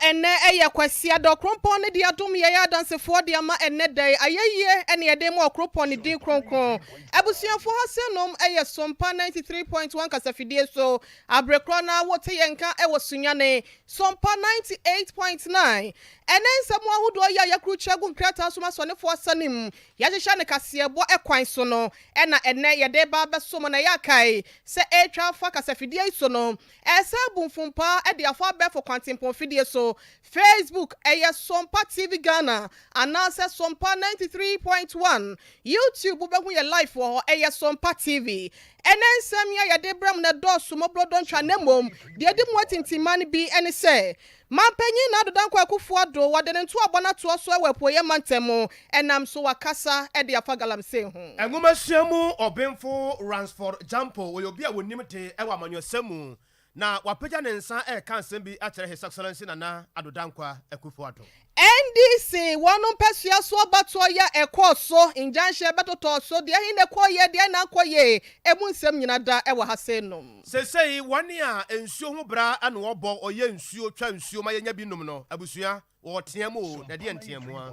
Ɛnnɛ yɛ Kwasiada, Ɔkrompɔn no de adom yɛn adansefoɔ de ama ɛnnɛ da yi. Ayɛyie ne yɛde ma Ɔkrompɔn ne din kronkron. Abusuafoɔ ha sɛ nom yɛ Sompa 93.1 kasafidie so. Abere korɔ no ara wote yɛn nka wɔ Sunyani, Sompa 98.9. Ɛnnɛ nsɛm ahodoɔ yi a yɛakrukyire agu nkrataa so ma asɔnefoɔ asane mu, yɛahyehyɛ no kaseɛbɔ kwan so no na ɛnnɛ yɛde reba abɛso mo na yɛakae sɛ ɛretwa afa kasafidie yi so no, Ɛsan bu mfumpaa de afa abɛɛfo kwantempɔn fidie so, Facebook, ɛyɛ Sompa TV Ghana anaasɛ Sompa 93.1, YouTube wobɛhu yɛ live wɔ hɔ, ɛyɛ Sompa TV. Ɛnɛ nsɛm yi a yɛde brɛ mo no ɛdɔɔso mmɔborɔdɔ ntwa na mmom deɛ ɛdi mu atintimma no bi ne sɛ, Manpanyin Nana Addo Dankwa Akufo Addo wɔde ne ntoabɔ no atoa so wɔ Apueeɛ Mantam mu, ɛnam so wakasa de afa galamsey ho. Nwomasua mu ɔbenfo Ransford Gyampo, ɔyɛ obi a wɔnim de wɔ amanyɔsɛm mu, na wapagya ne nsa reka asɛm bi akyerɛ His Excellency Nana Addo Dankwa Akufo-Addo. NDC, wɔn mpɛsoa so abatoɔ yi a ɛkɔɔ so, injunction bɛtotɔɔ so, deɛ he na ɛkɔɔ yie, deɛ na ankɔ yie, emu nsɛm nyina da wɔ ha sei nom. Seesei wɔn a nsuo ho bra na wɔbɔ, ɔyɛ nsuo, twa nsuo ma yɛnya bi nom no, abusua, Wɔteam o, na ɛdeɛn nteamu a?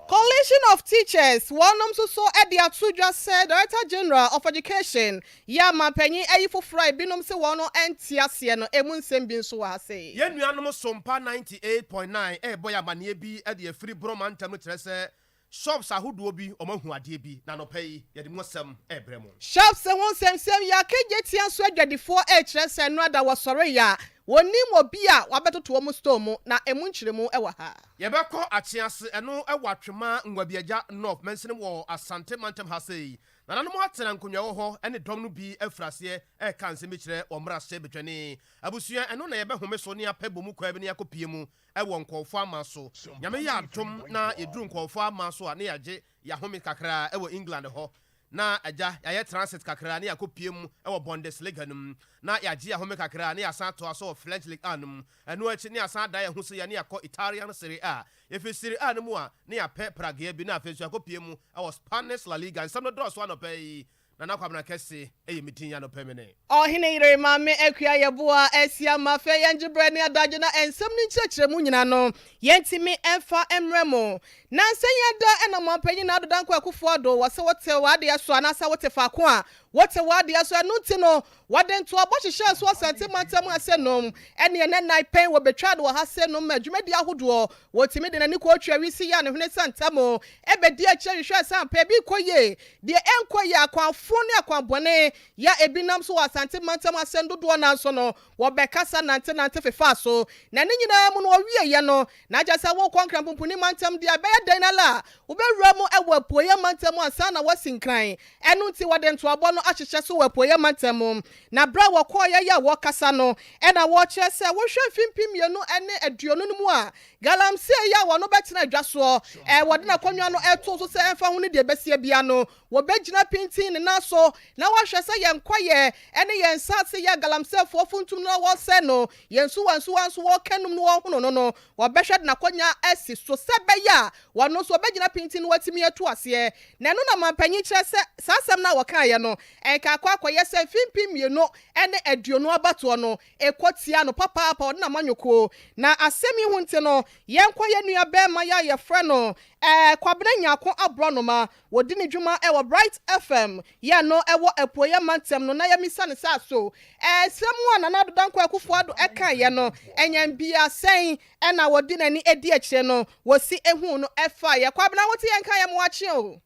Coalition of Teachers wɔnom nso so de ato dwa sɛ Director General of Education yɛ amanpanyin ayi foforɔ a ebinom se wɔn nte aseɛ no, emu nsɛm bi nso wɔ ha sei. Yɛn nuanom Sompa 98.9 rebɔ yɛn amaneɛ bi de afiri Borɔ mantam no kyerɛ sɛ Shops ahodoɔ bi wɔn ahu adeɛ bi na anɔpa yi yɛde mu asɛm rebrɛ mo. Shops ho nsɛmnsɛm yi akagye tia nso adwadifoɔ rekyerɛ sɛ nnora da wɔsɔreeɛ a wɔnnim obi a wabɛtoto wɔn store mu na emu nkyerɛmu wɔ ha. Yɛbɛkɔ Akyease, ɛno wɔ Atwema Ngwabiagya North mansini mu wɔ Asante mantam ha sei. Nananom atena nkonnwa wɔ hɔ ne dɔm no bi afiri aseɛ reka nsɛm bi kyerɛ wɔn mmarahyɛbadwani abusua. Ɛno na yɛbɛhome so ne apɛ bɔ mu kwaa bi ne akɔpie mu wɔ nkɔɔfoɔ ama so. Nyame yɛ adom na yɛduru nkɔɔfoɔ ama so a ne yɛagye yɛahome kakra wɔ England hɔ na agya yɛayɛ transit kakra ne yɛakɔ pie mu wɔ Bundesliga no mu na yɛagye yɛahome kakra ne yɛasan atoa so wɔ French Ligue 1 no mu. Ɛno akyi ne yɛasan adan yɛn ho sei a ne yɛakɔ Italian Serie A. Yɛfiri Serie A no mu a ne yɛapɛ pragea bi na afei nso yɛakɔ pie mu wɔ Spanish La Liga. Nsɛm no dɔɔso anɔpa yi. Nana Kwabena Kɛse yɛ me din anɔpa mu ne. Ɔhene yere Maame Akua Yeboah asi ama afei yɛngye berɛ ne adagye na nsɛm no nkyerɛkyerɛmu nyina no yɛntumi mfa mmrɛ mo. Nansa yi ada na Ɔmanpanyin Nana Addo Dankwa Akufo Addo wɔ sɛ wote w'adeɛ so anaasɛ wote faako a wote w'adeɛ so ɛno nti no wɔde ntoabɔ hyehyɛɛ so Asante mantam ha sɛ nom ɛne ɛnɛ nan pɛn wɔbɛtwaa no wɔ ha sɛ nom ma dwumadie ahodoɔ wɔtumi de n'ani kɔɔtwaa wisi yɛ a ne hwene sɛ ntam ɛbɛdi akyire hwehwɛɛ sɛ ampa ebi rekɔ yie Deɛ ɛnkɔ yie, akwanfo ne akwanbɔne yɛ a ebi nam so wɔ Asante mantam asɛm dodoɔ no ara so no, wɔbɛkasa nantenante fefaa so. Na ne nyinaa mu no, wɔwieeɛ no, na kyerɛ sɛ worekɔ Nkran Pumpuni mantam deɛ a, ɛbɛyɛ dɛn ara a, wobɛwura mu wɔ Apueeɛ mantam mu ansa na woasi Nkran. Ɛno nti, wɔde ntoabɔ no ahyehyɛ so wɔ Apueeɛ mantam mu. Na berɛ a wɔkɔeɛ yi a wɔrekasa no, ɛna wɔrekyerɛ sɛ wohwɛ mfe 2020 no mu a, Galamsey yi a wɔn bɛtena adwa soɔ, ɛ, wɔde n'akonnwa no too so sɛ ɛmfa ho ne deɛ ɛbɛsie biara no, wɔbɛgyina pintinn ne nan so na wɔahwɛ sɛ yɛn kwaeɛ ne yɛn nsaase yi a galamseyfoɔ funtum no na wɔresɛe no, yɛn nsuwansuwa nso wɔreka num no wɔrehono no no, wɔbɛhwɛ de n'akonnwa asi so sɛ ɛbɛyɛ a wɔn nso wɔbɛgyina pintinn na wɔatumi atu aseɛ. Na ɛno na manpanyin kyerɛ sɛ saa asɛm no a wɔkaeɛ no, ɛnka akɔ akɔyɛ sɛ mfe 2020 abatoɔ no, Ɛkɔ tia no papaapa, ɔde n'amanyɔkuo. Na asɛm yi ho nti no, yɛnkɔ yɛn nua barima yi a yɛfrɛ no eh, Kwabena Nyarko Aborɔnoma, wɔdi ne dwuma wɔ Bright FM, yɛ no wɔ Apueeɛ mantam no, na yɛmmisa no sɛ aso eh, nsɛm a Nana Addo Dankwa Akufo Addo kaeɛ no, ɛnyɛn bia sɛn na wɔde n'ani adi akyire no, wɔsi huu no faeɛ. Kwabena, wote yɛn nka yɛ moakye o.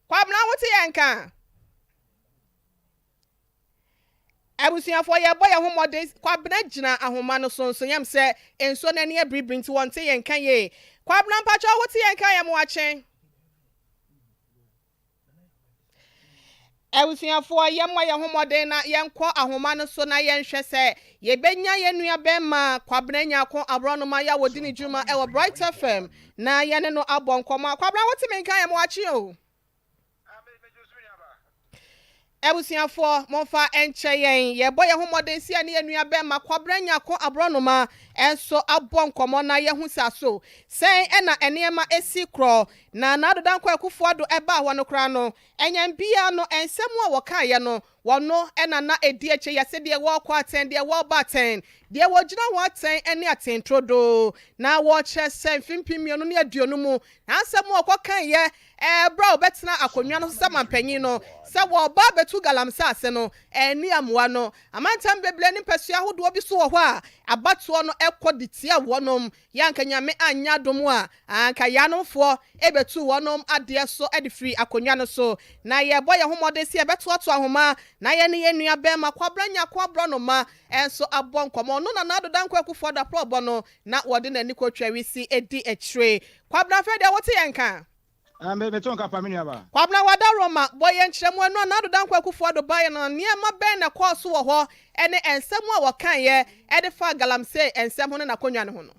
Kwabena, wote yɛn nka? Abusuafoɔ, yɛbɔ yɛn ho mmɔden. Kwabena gyina ahoma no so nso yam sɛ nsuo no ani abiribiri nti wɔnte yɛn nka yie. Kwabena mpakyɛw wote yɛn nka yɛ moakye. Abusuafoɔ, yɛmmɔ yɛn ho mmɔden na yɛnkɔ ahoma no so na yɛnhwɛ sɛ yɛbɛnya yɛn nua bɛrima Kwabena Nyarko Aborɔnoma yɛ a wɔdi ne dwuma wɔ Bright FM na yɛne no abɔ nkɔmmɔ. Kwabena wote me nka yɛ moakye o. Abusuafoɔ, momfa nkyɛ yɛn. Yɛrebɔ yɛn ho mmɔden sɛ yɛne yɛn nua bɛrima Kwabena Nyarko Aborɔnoma nso abɔ nkɔmmɔ na yɛahu sɛ aso sɛn na nneɛma si korɔ. Na Nana Addo Dankwa Akufo-Addo baa hɔ no koraa no, ɛnyɛn biara no, nsɛm a wɔkaeɛ no, Wɔno na na ɛdi akyire, yɛse deɛ wɔrekɔ atɛn, deɛ wɔreba atɛn, deɛ wɔgyina ho atɛn ne atɛn turodoo. Na wɔkyerɛ sɛ mfe 2020 mu n'asɛm a ɔkɔkaeɛ berɛ a ɔbɛtena akonnwa no so sɛ mampanyin no, sɛ wɔreba abɛtu galamsey ase no, anni amoa no. Amantam bebree ne mpasua ahodoɔ bi so wɔ hɔ a abatoɔ no kɔ de tia wɔnom. Yɛ anka Nyame anyɛ adom a, anka yaanomfoɔ bɛtuu wɔnom adeɛ so de firii akonnwa no so. Na yɛrebɔ yɛn ho mmɔden sɛ yɛbɛtoatoa nhoma na yɛne yɛn nua bɛɛma Kwabena Nyarko Aborɔnoma nso abɔ nkɔmmɔ. Ɔno Nana Addo Dankwa Akufo Addo aprɔbɔ no na wɔde n'ani kɔtwa wisi di akyire. Kwabena afei deɛ wote yɛn nka? Ah, me, meto nka pa, me nuabaa. Kwabena Wadaroma, bɔ yɛn nkyerɛmu ɛno a Nana Addo Dankwa Akufo Addo baeɛ no, nneɛma bɛn na ɛkɔɔ so wɔ hɔ ne nsɛm a wɔkaeɛ de faa galamsey nsɛm ho ne n'akonnwa no ho no?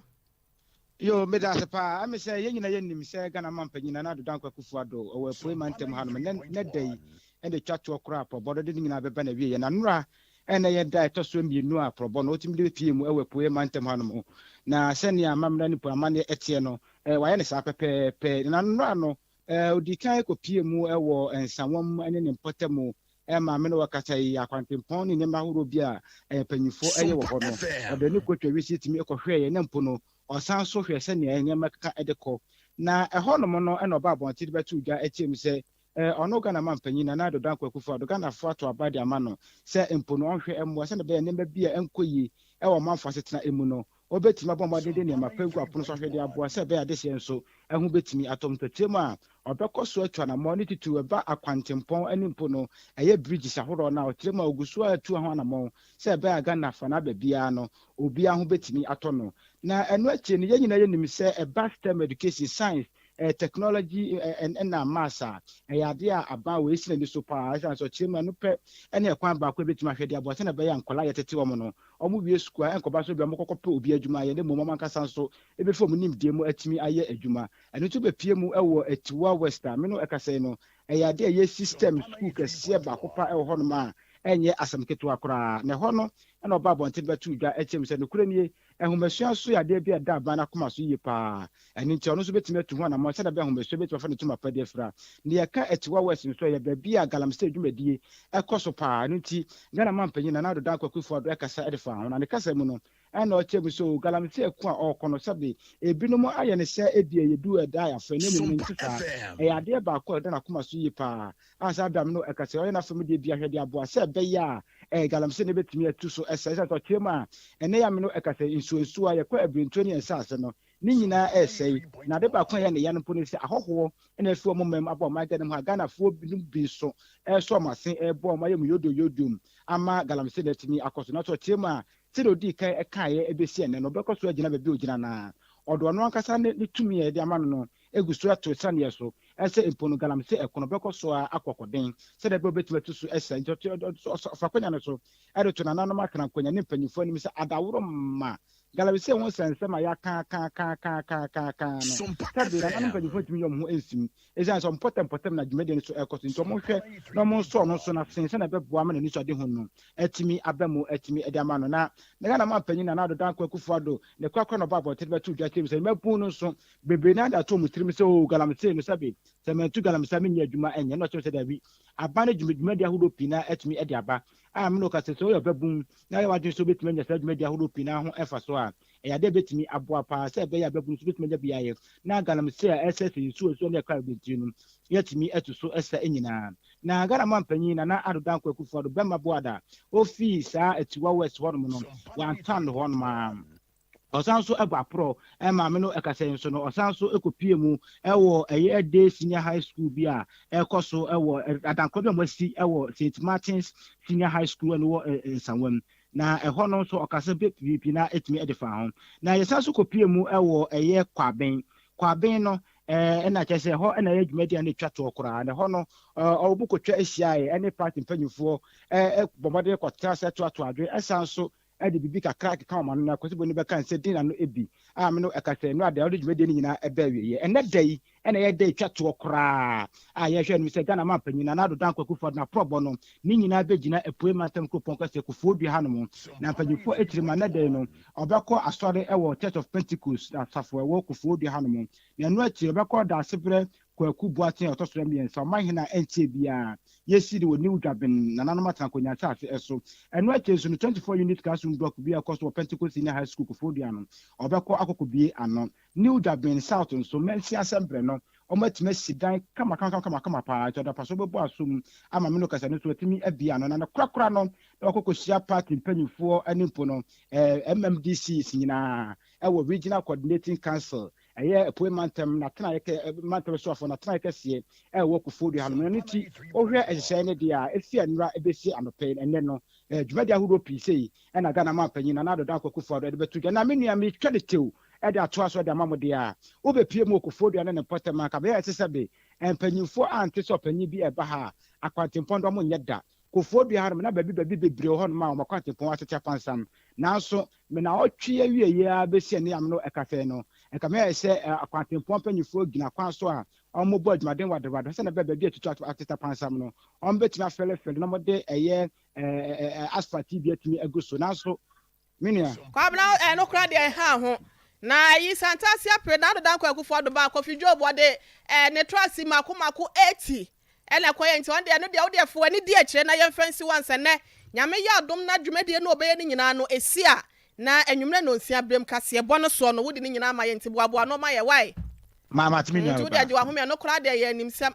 Yoo, meda ase paa. Ɛme sɛ yɛn nyinaa yɛnim sɛ Ghana manpanyin Nana Addo Dankwa Akufo Addo wɔ Apuei mantam hanom. Nnɛ, nnɛ da yi na etwa toɔ koraa a prɔbɔ no de ne nyinaa bɛba n'awieɛ. Na nnora na ɛyɛ da a ɛtɔ so mmienu a prɔbɔ no wɔtumi de bepue mu wɔ Apuei mantam hanom. Na sɛnea amammerɛ ne mpo amanneɛ teɛ no, wɔayɛ no saa pɛpɛɛpɛ. Na nnora no, odii kan kɔpuee mu wɔ Nsawam ne ne mpɔtam Maame no ɔkasa yi, akwantempɔn ne nneɛma ahorow bi a mpanyimfo yɛ wɔ hɔ no, ɔde ne kotwa wisie tumi kɔhwɛe, na mpo no, ɔsan nso hwɛɛ sɛnea nneɛma keka de kɔ. Na ɛhɔnom no na ɔbaa abɔnten de bɛtoo dwa teɛm sɛ, ɔno Ghana manpanyin Nana Addo Dankwa Akufo-Addo, Ghanafo ato aba de ama no sɛ mpo no ɔnhwɛ mmoa sɛnea ɛbɛyɛ a nneɛma bi a ɛnkɔ yie wɔ ɔmanfo asetena mu no, Wobetumi abɔ mmɔden de nneɛma pa agu apon so ahwɛ de aboa sɛ ɛbɛyɛ a adehyeɛ nso ho betumi atɔ. Mpɔtam a ɔbɛkɔ so atu anammɔn ne titiriw ɛba akwantempɔn ne mpo no ɛyɛ bridges ahorow no a ɔkyerɛ mu a ogu so ara tu ho anammɔn sɛ ɛbɛyɛ a Ghana fa n'aba biara no obiara ho betumi atɔ no. Na ɛno akyi no yɛn nyinaa yɛnim sɛ ɛba stem education, science, technology ɛna maths a, ɛyɛ adeɛ a aban wei si n'ani so paa ɛsiane sɛ ɔkyerɛ mu ɛno pɛ ɛne ɛkwan baako a ɛbɛtumi ahwɛ de aboa sɛnea ɛbɛyɛ a nkwadaa a yɛtete wɔn no wɔn wie sukuu a ɛnkɔba sɛ obi a wɔkɔkɔpɛ obi adwuma ayɛ na mmom wɔn ankasa nso ɛbɛfi wɔn nimdeɛ mu atumi ayɛ adwuma. Ɛno nso bɛpue mu wɔ Atiwa West a me ne wo ɛkasa yi no, ɛyɛ adeɛ a ɛyɛ system sukuu kɛseɛ baako pa wɔ hɔnom a ɛnyɛ asɛm ketewa koraa. Na ɛhɔ no na ɔbaa abɔnten bɛtoo dwa kyerɛ mu sɛ nokorɛ nie, Nhomasua nso yɛ adeɛ bi a ɛda aban no akoma so yie pa ara. Ɛno nti, ɔno nso bɛtumi atu ho anammɔn sɛdeɛ ɛbɛyɛ a nhomasua bɛtumi afa ne ntoma pa de afira. Deɛ ɛka Atiwa West nso, ɛyɛ baabi a galamsey dwumadie kɔ so pa ara. Ɛno nti, Ghana manpanyin Nana Addo Dankwa Akufo-Addo kasa de faa ho. Na ne kasa mu no, ɛna ɔkyerɛ mu sɛ, oo, galamsey ko a ɔreko no, sɛbe ebinom ayɛ no sɛ ebia ɛyɛ du ɛda a yɛafrɛ, na mmom no ɛnte saa. Ɛyɛ adeɛ baako a ɛda n'akoma so yie pa ara a saa berɛ a me ne wo ɛkasa yi, ɔyɛ n'afa mu deɛ bi ahwɛ de aboa sɛ ɛbɛyɛ a Ɛyɛ galamsey na ebetumi atu so ɛsɛe. Esiane sɛ ɔkyerɛ mu a ɛnnɛ yi a me ne wo ɛkasa yi, nsuo nsuo a yɛkɔ abirentuo ne yɛn nsaase no, ne nyinaa ɛresɛe. Na ade baako a ɛyɛ ne ya no mpo ne sɛ ahɔhoɔ na afi wɔn man mu aba ɔman Ghana mu ha. Ghanafoɔ binom bi nso ɛresɔ wɔn ase ɛreboa wɔn ayɛ mu yodo yodom ama galamsey no atumi akɔ so. Nanso ɔkyerɛ mu a sɛdeɛ ɔdii kan kaeɛ ɛbɛsi ɛnnɛ no, ɔbɛkɔ so agyina baabi a ɔgyina no ara. Ɔde ɔno ankasa ne tumi a yɛde ama no no egu so ato asiane so sɛ mpo no galamsey ɛko no bɛkɔ so ara akɔ kɔden sɛdeɛ ɛbɛyɛ obetumi atu so asiane. Nti ɔfa akwanya no so de to nananom atenankonnwa ne mpanyimfoɔ anim sɛ adaworo ma galamsey ho nsɛnsɛm a yɛakaakaakaakaakaakaaka no sɛbe nananom mpanyimfoɔ ntumi nyɛ wɔn ho nsim esiane sɛ mpɔtam na dwumadie no so ɛkɔ so nti wɔnhwɛ na wɔnsɔ ɔno nso n'asen sɛdeɛ ɛbɛboa ma n'anisoadehu no atumi aba mu atumi de ama no. Na Ghana manpanyin Nana Addo Dankwa Akufo-Addo ne korakora na ɔbaa abɔnten bɛtoo dwa kyerɛ mu sɛ mmabun no nso Bebree no ara de ato wɔn tirim sɛ, 'Oo, galamsey no, sɛbe sɛ mantu galamsey a merennya adwuma nyɛ. Ɛnna ɔkyerɛ sɛ dabi, aban no dwumadi ahorow pii no ara atumi de aba. A Me ne wo kasa yi, sɛ woyɛ ɔbabun na woyɛ w'adwene sɛ wubetumi anya saa dwumadi ahorow pii no ara ho mfaso a, ɛyɛ ade a ebetumi aboa paa sɛ ɛbɛyɛ a ababun nso betumi anya bi ayɛ, na galamsey a ɛresɛesɛe nsu, nsuo ne ɛkwan a ɛbɛntiri no, yɛatumi atu so sa nyinaa. Na Ghana manpanyin Nana Addo Dankwa Akufo-Addo, Bɛmma Boada, ofii saa Atiwa West hɔnom no, wantan no hɔnom ara. Ɔsan nso bɔ aporɔ maame no kasa yi nso no, ɔsan nso kɔpie mu wɔ ɛyɛ Day Senior High School bi a ɛkɔ so wɔ adankorɔ bi a wɔasi wɔ St. Martin's Senior High School ɛno wɔ Nsawam. Na ɛhɔ no nso ɔkasa pii na ɛtumi de fa ho. Na yɛsan nso kɔpie mu wɔ ɛyɛ Kwaben. Kwaben no ɛna kyerɛ sɛ ɛhɔ na ɛyɛ dwumadi a na ɛtwa toɔ koraa. Na ɛhɔ no wɔn kɔtwa hyiaeɛ ɛne party mpanyinfoɔ bɔ mmɔden kɔtena ase toatoa adwene ɛsan nso de biribi kakra keka wɔn ano na Kwasi Boni bɛka nsɛ din ano bi a me no ɛka sɛ nnora deɛ ɔde dwumadie no nyinaa ɛbɛ awieɛ. Ɛnnɛ da yi na ɛyɛ da ɛtwa toɔ koraa a yɛhwɛ anim sɛ Ghana manpanyin Nana Addo Dankwa Akufo Addo n'aporɔbɔ no ne nyinaa bɛgyina Apuei Mantam kuropɔn kɛseɛ Kofoɔdua hanom na mpanyinfoɔ akyiri ma nnɛ da yi no ɔbɛkɔ asɔre wɔ Church of Pentecost asafo ɛwɔ Kofoɔdua hanom na ɛno akyiri ɔbɛkɔ Daasebrɛ. Kwaku Boateng a ɔtɔ so mmiɛnsa, ɔmanhene a ɛnkyɛɛ biara yɛsii no wɔ New Dwaben Nananom Atenankonnwa Asase so. Ɛno akyiri nso no, 24 unit classroom block bi a ɛkɔ so wɔ Pentecost Senior High School, Koforidua no, ɔbɛkɔ akɔkɔbue ano. New Dwaben South nso, mansin asɛmbrɛ no, wɔatumi asi dan kamakamakamakama paa, nti ɔdapaso bɛbɔ asom ama me no kasa no nso atumi abue ano. Na ne korakora no, na wakɔkɔhyia party mpanyimfoɔ ne mpo no, MMDCs nyinaa wɔ Regional Coordinating Council Ɛyɛ Apuei Mantam n'atenaeɛ kɛ mantam soafoɔ n'atenaeɛ kɛseɛ a ɛwɔ Koforidua hanom. Ɛno nti, wohwɛ nhyehyɛeɛ no deɛ a, ɛfiri nnora bɛsi anɔpa yi, ɛnnɛ no, dwumadi ahodoɔ pii sei na Ghana manpanyin Nana Addo Dankwa Akufo-Addo de bɛto dwa. Na me nua, metwa no tew de atoa so de ama mo deɛ a, wobɛpue mu wɔ Koforidua ne ne mpɔtam a, anka bɛyɛ a ɛte sɛ be mpanyimfoɔ ante sɛ ɔpanyin bi reba ha a, akwantempɔn de wɔnyɛ da. Koforidua hanom, na baabi baabi bebree wɔ hɔnom a wɔn akwantempɔn atete apansam. Nanso, me naawɔtwe awieeɛ ara bɛsi ɛnnɛ a me ne wo ɛkasa yi no, ɛkame ayɛ sɛ akwantempɔn mpanimfoɔ gyina kwan so a wɔbɔ adwumaden wadewade sɛdeɛ ɛbɛyɛ baabi a atutu atete apansam no, wɔbɛtumi afɛlefɛle na wɔde ɛyɛ asphalt yi bi atumi agu so. Nanso, me nua. Kwabena ɛno koraa deɛ ɛnhaa ho. Na ayi Santase apere Nana Addo Dankwa Akufo Addo ba Kofi Job ɔde ne trase mako mako 80 Ɛna ɛkɔyɛ nti ɔno deɛ ɛno deɛ wodeɛ fa w'ani di akyire na yɛmfa nsi hɔ ansa nnɛ Nyame yɛ adom na dwumadie no ɔbɛyɛ no nyinaa no ɛsi a na anwummerɛ nnɔnsia berɛm kaseɛbɔ no soɔ no wode ne nyinaa ma yɛn nti boaboa ano ma yɛ wai Ma mate me nua nti wodeɛ baa. gye w'ahome ɛno koraa deɛ yɛ animsɛm.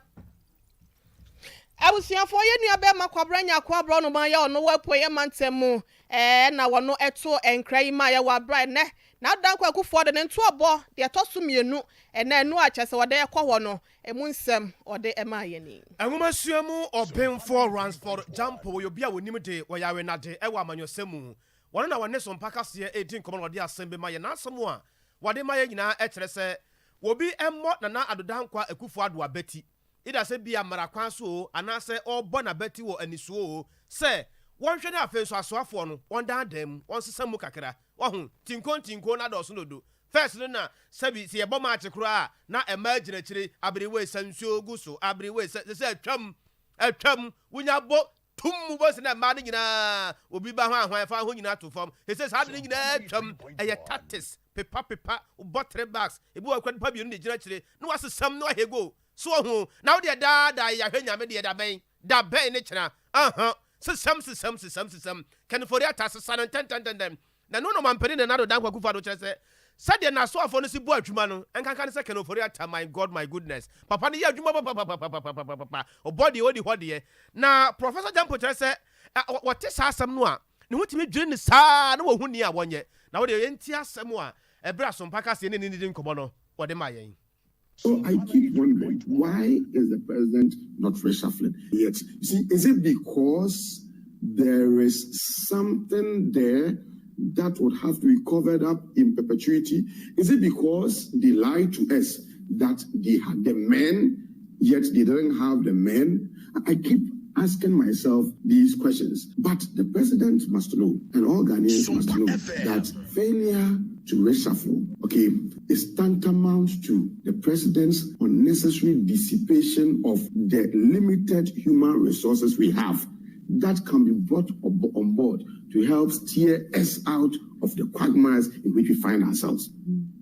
Abusuafoɔ yɛn nua bɛɛma Kwabena Nyarko Aborɔnoma yɛ ɔno wɔ apueɛ mantam mu ɛɛ na wɔno ɛto nkra yi maa yɛ wɔ aberɛ a ɛnnɛ Nado Dankwa Akufoɔ de ne ntoabɔ deɛ ɛtɔ so mmienu ɛnnɛ ɛno a kyerɛ sɛ wɔde ɛkɔ hɔ no Emu nsɛm ɔde maa yɛn ni. Nwomasua mu ɔbenfoɔ Ransford Gyampo wɔyɛ obi a wɔnim de, wɔyɛ awenade wɔ amanyɔsɛm mu. Wɔno na wɔne Sompa Kaseɛ redi nkɔmmɔ na wɔde asɛm bi ma yɛn. N'asɛm a wɔde ma yɛn nyinaa kyerɛ sɛ obi mmɔ Nana Addo Dankwa Akufo Addo abati, either sɛ bia mmara kwan so oo anaasɛ ɔrebɔ n'abati wɔ anisoɔ oo, sɛ wɔnhwɛ na afei nso asoafoɔ no wɔndaadaa mu, wɔnsesa mu kakra. Wahu? Tinko ntinko no adɔɔso dodo. First no na sɛbi sɛ yɛbɔ match koraa a na mmaa gyina akyire, aberewa esa nsuo gu so, aberewa esa, sɛsɛ atwam, atwam, wonya bɔ tum wobɛhu sɛ na mmaa no nyinaa obi ba hwan hwan fa ho nyinaa to fam. Sɛsɛ saa ade no nyinaa atwam, ɛyɛ tactics, pepa pepa, wobɔ three bags, ebi wɔ hɔ koraa nipa mmienu na egyina akyire, na wasesam na wahɛ goal. So wahu? Na wo deɛ daa daa yɛahwɛ Nyame deɛ da bɛn? Da bɛn ne kyena? Aha! Sesam, sesam, sesam, sesam. Ken Ofori-Atta, sesa no ntɛntɛntɛntɛm. Na ɛno na Ɔmanpanin Nana Addo Dankwa Akufo-Addo kyerɛ sɛ, sɛdeɛ n'asoafoɔ no si bɔ adwuma no, ɛnkanka ne sɛ Ken Ofori-Atta, my God, my goodness, papa no yɛ adwuma papapapapapapapa, ɔbɔ deɛ ɔdi hɔ deɛ. Na Professor Gyampo kyerɛ sɛ, wɔte saa asɛm no a, ne ho tumi dwiri no saa na wɔhu nea wɔnyɛ. Na wo deɛ yɛntie asɛm a ɛberɛ a Sompa Kaseɛ ne ne didi nkɔmmɔ no, wɔde maa yɛn. So I keep wondering, why is the president not reshuffling yet? You see, is it because there is something there that would have to be covered up in perpetuity? Is it because they lied to us that they had the men, yet they didn't have the men? I keep asking myself these questions. But the president must know, and all Ghanaians must know, that failure to reshuffle, okay, is tantamount to the president's unnecessary dissipation of the limited human resources we have that can be brought on board to help steer us out of the quagmires in which we find ourselves.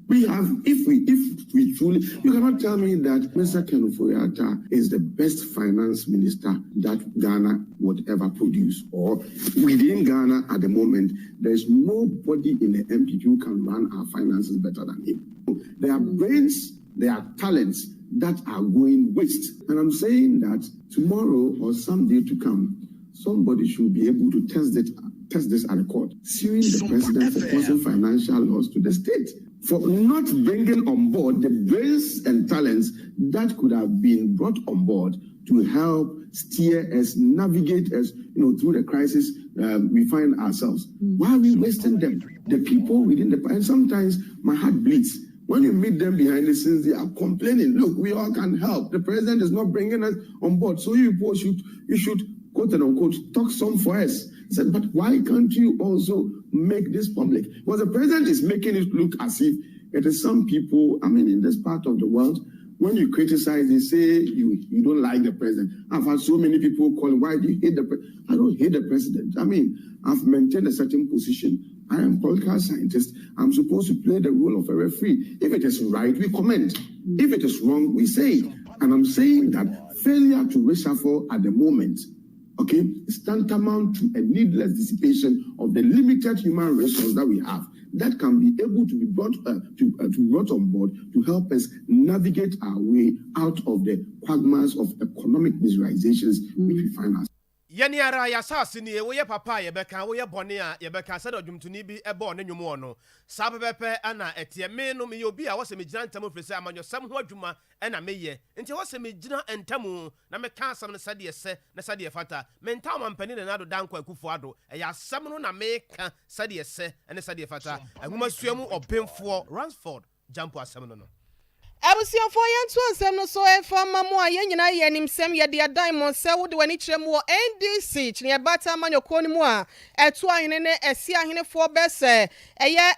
We have, if we, if we truly, you cannot tell me that Mr. Ken Ofori-Atta is the best finance minister that Ghana would ever produce. Or within Ghana at the moment, there is nobody in the NPP who can run our finances better than him. There are brains, there are talents that are going waste. And I'm saying that tomorrow or someday to come, somebody should be able to test it, test this at the court, suing the president for causing financial loss to the state, for not bringing on board the brains and talents that could have been brought on board to help steer us, navigate us, you know, through the crisis we find ourselves. Why are we wasting them? The people within the, and sometimes my heart bleeds. When you meet them behind the scenes, they are complaining. Look, we all can help. The president is not bringing us on board. So you people should, you should, quote and unquote, talk some for us. I said, but why can't you also make this public? Because the president is making it look as if it is some people, I mean, in this part of the world, when you criticize, they say you don't like the president. I've had so many people calling, why do you hate the president? I don't hate the president. I mean, I've maintained a certain position. I am a political scientist. I'm supposed to play the role of a referee. If it is right, we comment. If it is wrong, we say it. And I'm saying that failure to reshuffle at the moment, okay, is tantamount to a needless dissipation of the limited human resource that we have that can be able to be brought to, to be brought on board to help us navigate our way out of the quagmires of economic miserizations which we find ourselves. Yɛn ara yɛasase nie, woyɛ papa a yɛbɛka, woyɛ bɔne a yɛbɛka, sɛdeɛ ɔdwomtoni bi bɔɔ ne nnwom wɔ no. Saa pɛpɛpɛ ana ɛteɛ. Me no, meyɛ obi a wɔsɛ megyina ntam, firi sɛ amanyɔsɛm ho adwuma ɛna meyɛ. Nti ɛwɔ sɛ megyina ntam na meka asɛm no sɛdeɛ sɛ na sɛdeɛ fata. Menta ɔmampanin Nana Addo Dankwa Akufo Addo, ɛyɛ asɛm no na meka sɛdeɛ sɛ ne sɛdeɛ fata. Nwomasua mu ɔbemfoɔ Ransford Gyampo asɛm no. Abusuafoɔ, yɛnto nsɛm no so ɛmfa ma mo a yɛn nyinaa yɛ animsɛm yɛde adan mo sɛ wode w'ani kyerɛ mu wɔ NDC kyene ɛbata amanyɔkuo no mu a, ɛto ahene ne ɛsi ahenefoɔ bɛsɛ ɛyɛ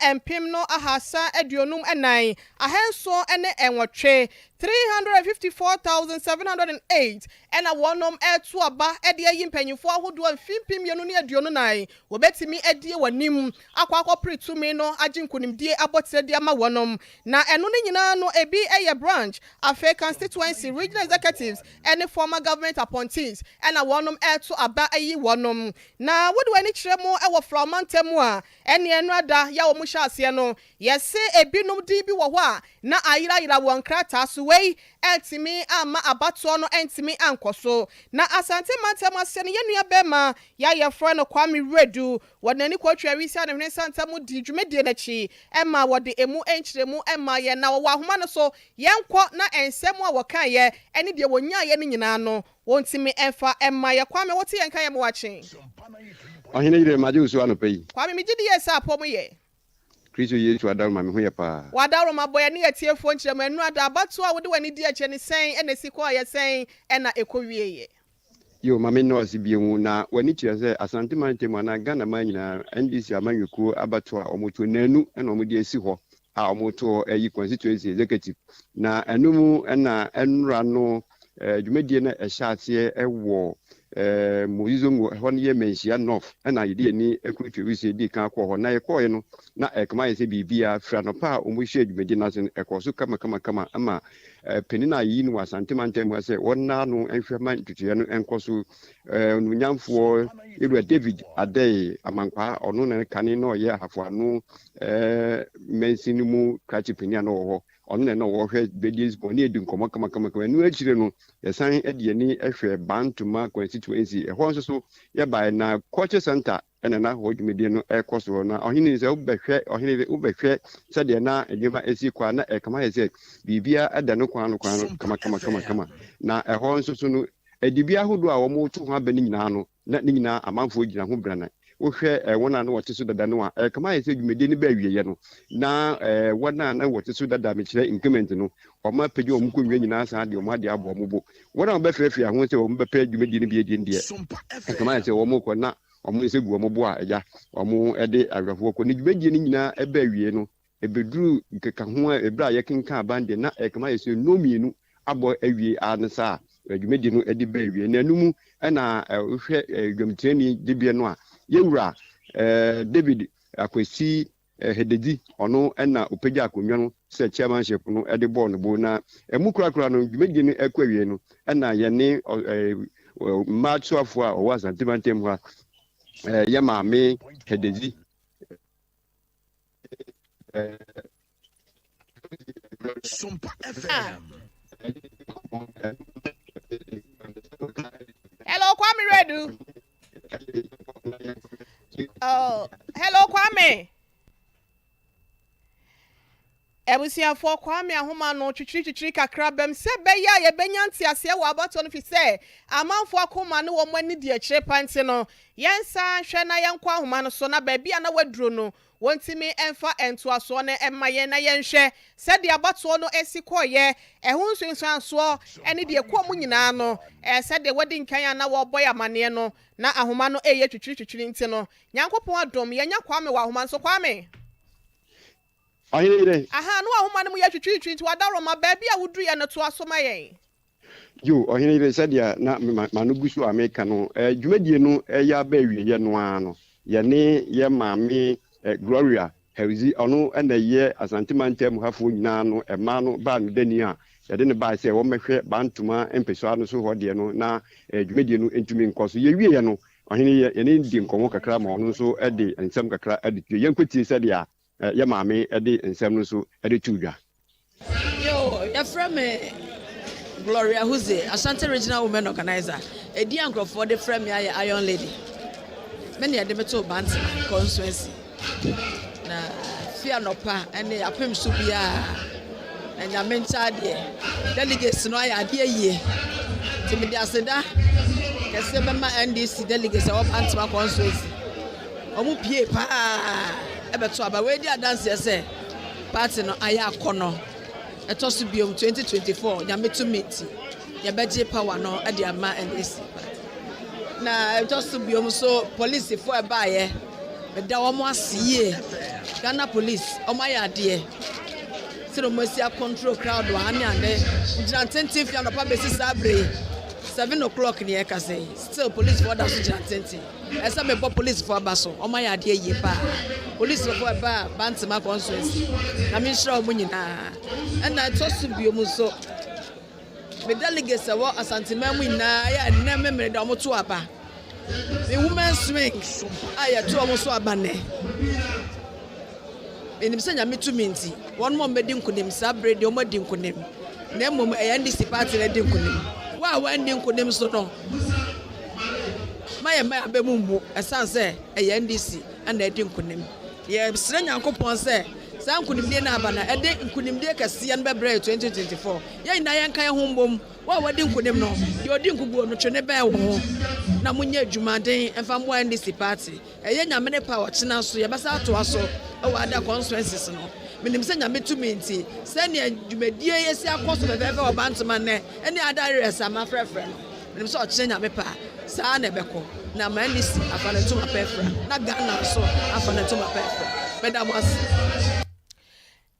354,708 354,708 ɛna wɔnom ɛto aba ɛde ayi mpanyinfoɔ ahodoɔ 2024 wɔbɛtumi adie wɔn anim akɔ akɔpere tumi no agye nkonimdie abɔtire de ama wɔnom. Na ɛno no nyinaa no, ebi ɛyɛ branch, afei constituency, regional executives ɛne former government appointees ɛna wɔnom ɛto aba ayi wɔnom. Na wode wɔn ani kyerɛ mu ɛwɔ Florida mu a, ɛne ɛno ada yɛ a wɔn hyɛ aseɛ no, yɛse ebinom din bi wɔ hɔ a na ayerayera wɔn nkrataa so. Wei ɛntumi ama abatoɔ no ɛntumi ankɔ so. Na Asante mantam ase no, yɛn nua bɛrima yɛayɛfrɛ no Kwame Redu, wɔde n'ani kɔtwa wisi a ne hwene santam di dwumadie n'akyi ɛma wɔde emu nkyerɛmu ɛma yɛn, na wɔwɔ ahoma no so. Yɛnkɔ na nsɛm a wɔkaeɛ ɛne deɛ wɔnyaeɛ no nyinaa no, wɔntumi ɛmfa ɛma yɛ. Kwame, wɔte yɛn ka yɛ mo wakye. Ɔhene yere, magye wo so anɔpa yi. Kwame, megye di yɛ sɛ apɔ mu yɛ. Kristo Yesu adaro ma me ho yɛ paa. Wadaro ma bɔ yɛ ne yɛtiefoɔ nkyerɛmu. Ɛnu ada abatoɔ a wode w'ani di akyɛ ne sɛn ɛna esi kɔ a yɛ sɛn ɛna ɛkɔ wie yɛ? Yo, ma me nnɔ ase bio mu na w'ani kyerɛ sɛ Asante mantam anaa Ghana man nyinaa, NDC amanyɔkuo abatoɔ a wɔto nanu ɛna wɔde asi hɔ a wɔto ayi constituency executive, na ɛno mu ɛna ɛnora no dwumadie no ɛhyɛ aseɛ ɛwɔ Mozizongo. Ɛhɔ no yɛ Manhyia North, ɛna yɛde ani akuru twɛwisie di kan kɔɔ hɔ. Na yɛkɔɔɛ no, na ɛkama yɛ sɛ biribiara firi anɔpa a wɔhyɛ dwumadie no ase no ɛkɔɔ so kamakamakama ama panin a yɛyi no wɔ Asante mantam mu sɛ wɔnna no nhwɛ ma ntutuiɛ no nkɔ so, onumnyamfoɔ Ewura David Adɛe Amankwaa, ɔno na kane na ɔyɛ Ahafoano mansin no mu krakye panin a na ɔwɔ hɔ. Ɔno na wɔhwɛ dwumadie so ne yɛdi nkɔmmɔ kamakamakama. Ɛno akyire no, yɛsan de ani hwɛ Bantoma constituency. Ɛhɔ nso so yɛbaeɛ na culture center ɛna na hɔ dwumadie no ɛrekɔ soɔ. Na ɔhene sɛ wobɛhwɛ, ɔhene, wobɛhwɛ sɛdeɛ na nneɛma esi kɔ a, na ɛkama yɛ sɛ biribiara ɛda no kwan no kwan no kama. Na ɛhɔ nso so no, adibi ahodoɔ a wɔn to ho aba no nyinaa no, na ne nyinaa amanfoɔ gyina ho brana. Wohwɛ wɔn a na wɔte so dada no a, ɛkama yɛ sɛ dwumadie no bɛ awieɛ no, na wɔn a na wɔte so dada, mekyerɛ incumbent no, wɔn apagya wɔn nkonnwa nyinaa san de wɔn ade abɔ wɔn bo. Wɔn a wɔbɛfrɛfrɛ ho sɛ wɔn bɛpɛ dwumadie no bi adi deɛ, ɛkama yɛ sɛ wɔn kɔ na wɔn nsa gu wɔn bo a ɛgya wɔn de awerɛhoɔ kɔ. Ne dwumadie no nyinaa ɛbɛ awie no, ebeduru nkeka ho a ebere a yɛkenkan aban deɛ, na ɛkama yɛ sɛ nnɔn 2 abɔ awie a ne saa dwumadie no de bɛ awie. Na ɛno mu ɛna wohwɛ dwamtirani dibea no a, yɛwura David Akwasi Hededi, ɔno ɛna ɔpagya akonnwa no sɛ chairmanship no ɛde bɔɔ no bo. Na ɛmu korakora no, dwumadie no ɛkɔ awie no, ɛna yɛne mmaa soafoɔ a ɔwɔ Asante mantam hɔ a, yɛ maame Hededi. Sompa FM. Hello, Kwame Redu. Oh, hello, Kwame. Abusuafoɔ, Kwame ahoma no twitwiri kakra bɛm sɛ bɛyɛ a yɛbɛnya nteaseɛ wɔ abatoɔ no, fi sɛ amanfoɔ akoma ne wɔn ani di akyire pa. Nti no, yɛnsa nhwɛ na yɛnkɔ ahoma no so na baabi a na waduro no, wɔntumi mfa ntoasoɔ no mma yɛn na yɛnhwɛ sɛdeɛ abatoɔ no asi kɔɔyɛ, ɛho nsunsuansoɔ ne deɛ ɛkɔɔ mu nyinaa no, sɛdeɛ wɔdi nkan a na wɔrebɔ yɛ amanneɛ no. Na ahoma no ɛyɛ twitwiri nti no, Nyankopɔn adom, yɛnya Kwame wɔ ahoma nso. Kwame. Ɔhene yere. Aha no, ahoma no mu yɛ twitwiri nti wadaroma baabi a woduru yɛ no, toa so ma yɛn. Yo, ɔhene yere, sɛdeɛ na ma no gu so a meka no, dwumadie no ɛyɛ aba awieɛ no ara no, yɛne yɛ maame Gloria Hewzi, ɔno ɛna ɛyɛ Asante mantam hafoɔ nyinaa no ɛmaa no baa no dani a. yɛde no bae sɛ wɔmmɛhwɛ Bantoma mpɛsoa no so hɔ deɛ no na dwumadie no ntumi nkɔ so. Yɛwieɛ no, ɔhene yi yɛne no dii nkɔmmɔ kakra ma ɔno nso de nsɛm kakra de tue. Yɛnkɔtie sɛdeɛ yɛ maame de nsɛm no nso de too dwa. Yo, yɛfrɛ me Gloria Huze, Ashanti Regional Women Organizer. Edin a nkurɔfoɔ de frɛ me ayɛ Iron Lady. Me na yɛde me too Bantama constituency. Na fi anɔpa ne apem so biara na Nyame nkyɛ adeɛ. Delegates no ayɛ adeɛ yie. Nti mede aseda kɛseɛ bɛma NDC delegates a ɛwɔ Bantama constituency. Wɔn pie paa ɛbɛto aba. Wei di adanseɛ sɛ Party no ayɛ akɔnɔ. Ɛtɔ so biom 2024 Nyame tumi nti yɛbɛgye power no de ama NDC party. Na ɛtɔ so biom nso polisifoɔ ɛbaayɛ meda wɔn ase yie. Ghana police wɔn ayɛ adeɛ sɛdeɛ wɔn asi akɔntrol crowd wɔ ha ne ade. Gyina ntenten fi anɔpa bɛsi saa bere yi 7 o'clock ne yɛkasa yi still polisifoɔ da so gyina ntenten. Ɛsɛ mebɔ polisifo aba so, wɔn ayɛ adeɛ yie paa. Polisifo ɛbaa Bantama constituency, Nyame nhyira wɔn nyinaa. Ɛna ɛtɔ so bio mu nso, me delegates ɛwɔ Asanteman mu nyinaa yɛ ɛnɛ memere da wɔn to aba. Me women's wing a yɛto wɔn so aba nnɛ. Menim sɛ Nyame tumi nti, wɔn a wɔbɛdi nkonim saa bere deɛ wɔadi nkonim, na mmom ɛyɛ NDC party na adi nkonim. Wo a woanni nkonim nso no, ma yɛn mma yɛn aba mu mmu, ɛsiane sɛ ɛyɛ NDC na adi nkonim. Yɛsrɛ Nyankopɔn sɛ saa nkonimdie no aba no, ɛde nkonimdie kɛseɛ no bɛbrɛ yɛ 2024. Yɛn nyinaa yɛnka yɛn ho mbom, wo a woadi nkonim no, deɛ ɔdi nkoguo no, twe ne bɛn wo ho na monyɛ adwumaden mfa mmoa NDC party. Ɛyɛ Nyame ne pɛ a ɔkyena nso yɛbɛsan atoa so wɔ other constituencies no. Menim sɛ Nyame tumi nti sɛnea dwumadie yi asi akɔ so fɛfɛɛfɛ wɔ Bantama nnɛ ne other areas a mafrɛfrɛ no, menim sɛ ɔkyena Nyame pɛ a saa na ɛbɛkɔ na ama NDC afa ne ntoma pɛ afira na Ghana nso afa ne ntoma pɛ afira. Meda mo ase.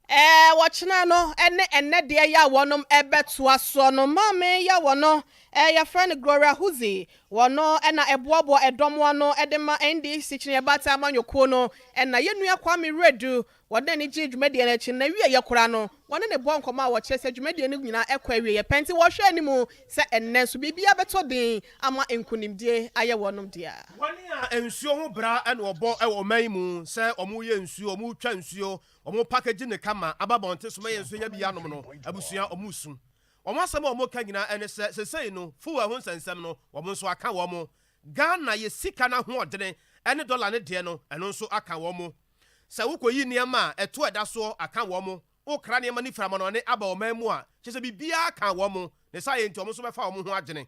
Ɛɛ wɔkyena no ne ɛnnɛ deɛ yɛ a wɔnom ɛbɛtoa soɔ no maame yɛ wɔno ɛɛ yɛfrɛ no Gloria Huzi wɔno ɛna ɛboaboa ɛdɔm ano ɛde ma NDC Kyeneɛ Baatan Amanyɔkuo no ɛna yɛn nua Kwame Wiredu wɔde n'ani gyee dwumadie no akyi no n'awieɛ koraa no wɔne no bɔɔ nkɔmmɔ a wɔkyerɛ sɛ dwumadie no nyinaa ɛkɔ awieɛ pɛ nti wɔhwɛ anim sɛ ɛnnɛ nso biribiara bɛtɔ din ama nkunimdie ayɛ wɔnom dea. Wɔn a nsuo ho bra na wɔbɔ wɔ ɔman yi mu sɛ wɔyɛ nsuo, wɔtwa nsuo, Wɔn package no kama aba abɔnten so ma yɛn nso yɛnya bi anom no, abusua wɔn resu. Wɔn asɛm a wɔka nyinaa ne sɛ sesei no fuel ho nsɛnsɛm no wɔn nso aka wɔn. Ghana yɛ sika no ahoɔdene ne dollar no deɛ no ɛno nso aka wɔn. Sɛ wokɔyi nneɛma a ɛto ɛda soɔ aka wɔn, wokra nneɛma no firi amanɔne aba ɔman mu a kyerɛ sɛ biribiara ka wɔn. Ne saa yɛ nti wɔn nso bɛfa wɔn ho adwene.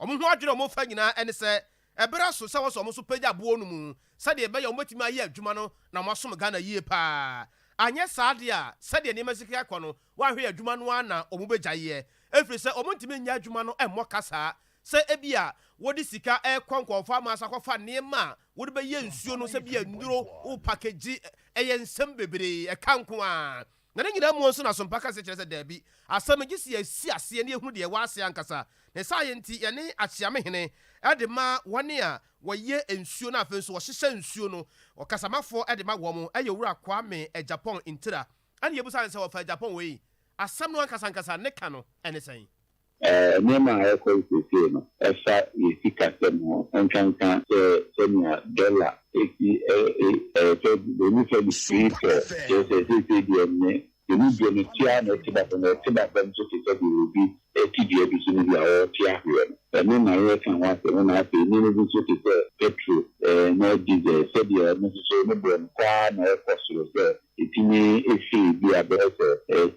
Wɔn ho adwene a wɔfa nyinaa ne sɛ ɛberɛ aso sɛ wɔsɔ wɔn so pagya boɔ no mu sɛdeɛ ɛbɛyɛ a wɔbɛtumi ayɛ adwuma no na wɔasom Ghana yie pa ara. Anyɛ saa deɛ a, sɛdeɛ nneɛma si kɔ no, wɔanhwɛ yɛ adwuma no ara na wɔbɛgyaeɛ ɛfiri sɛ wɔntumi nyɛ adwuma no mmɔ ka saa sɛ ebia wode sika rekɔ nkurɔfoɔ aman so akɔfa nneɛma a wode bɛyɛ nsuo no sɛ bia nnuro, wo package, ɛyɛ nsɛm bebree, ɛka nko ara. Na ne nyinaa mu nso na Sompa kasa kyerɛ sɛ daabi, asɛm no gye sɛ yɛsi aseɛ na yɛhunu deɛ ɛwɔ aseɛ ankasa. Ne saayɛ nti, yɛne Akyeame hene de ma wɔn a wɔyɛ nsuo na afei nso wɔhyehyɛ nsuo no, ɔkasamafoɔ de ma wɔn yɛ Owura Kwame Agyapong Ntira. Ɛna yɛbisaa no sɛ wɔfa Agyapong wei asɛm no ankasa ankasa ne ka no ne sɛn? Nneɛma a ɛrekɔ so seesei no, ɛfa yɛn sikasɛm ho, nkanka sɛ sɛnea dɔla si ɛyɛ sɛ ɛni sɛ de free fall, kyerɛ sɛ seesei deɛ ne ɛmu deɛ no te ara na ɛte ba fam, na ɛte ba fam nso te sɛ deɛ obi te dua bi so no bi a ɔrete ahweɛ no. Ɛno na yɛreka ho asɛm, ɛna afei nneɛma bi nso te sɛ petrol ne diesel, sɛdeɛ ɛno nso so ne boɔ no kɔ ara na ɛrekɔ soro sɛ Etumi fi bi a bɛyɛ sɛ